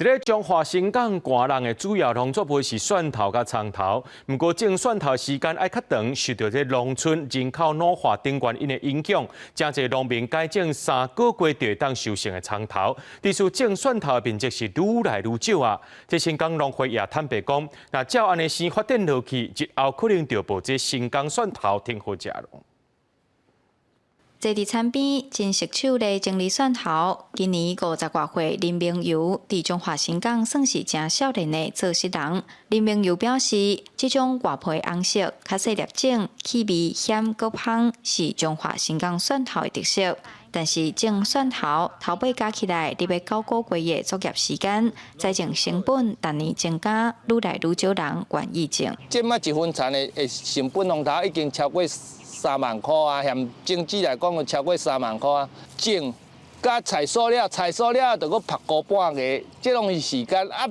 佇咧彰化新港寒人的主要農作物是蒜頭佮蔥頭，毋過種蒜頭時間愛較長，受著這農村人口老化等原因的影響，誠濟農民改種3個月就會當收成的蔥頭，致使種蒜頭的面積是愈來愈少啊！這新港農會也坦白講，若照按呢勢發展落去，日後可能就無這新港蒜頭通好食囉。坐佇田邊真熟手咧整理蒜頭。今年50外歲林明尤佇彰化新港算是誠少年的做穡人。林明尤表示，這種外皮紅色、較細粒種、氣味鹹閣芳，是彰化新港蒜頭的特色。但是種蒜頭頭尾加起來，得欲9個月的作業時間，栽種成本逐年增加，愈來愈少人願意種。這擺一分田的成本龍頭已經超過3萬箍啊，含種子來講就超過三萬箍啊。種佮採收了，採收了就閣曝個半月，這攏是時間啊。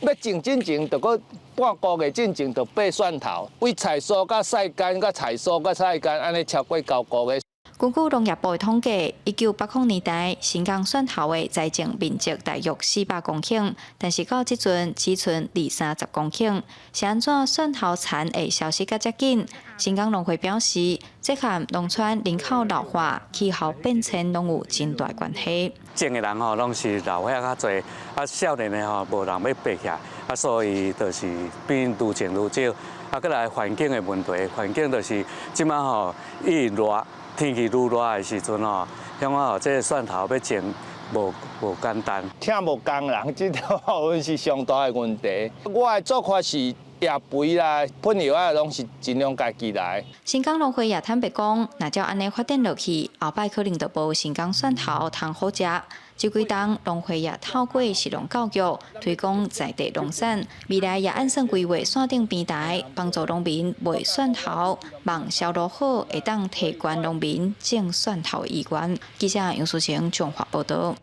欲種進前就閣半個月進前就拔蒜頭，為採收佮曬乾，佮採收佮曬乾，按呢超過9個月。根據農業部的統計，1980年代新港蒜頭的栽種面積大約400公頃，但是到這陣只賰二三十公頃。是按怎蒜頭田會消失甲遮緊？新港農會表示，這和農村人口老化、氣候變遷攏有真大關係。種的人吼攏是老歲仔較濟，啊少年的吼無人欲拔起來，啊所以就是變愈種愈少。啊，閣來環境的問題，環境就是這擺吼愈熱。天氣愈熱的時陣吼，像我吼這个蒜頭欲種無簡單。請無工人，這條是上大的問題。我的做法是液肥啦、噴藥啊，攏是盡量家己來。新港農會也坦白講，若照按呢發展落去，後擺可能就無新港蒜頭通好食。這幾冬農會也透過食農教育推廣在地農產，未來也按算規劃線頂平台，幫助農民賣蒜頭，望銷路好，會當提懸農民種蒜頭的意願。記者楊淑晴彰化報導。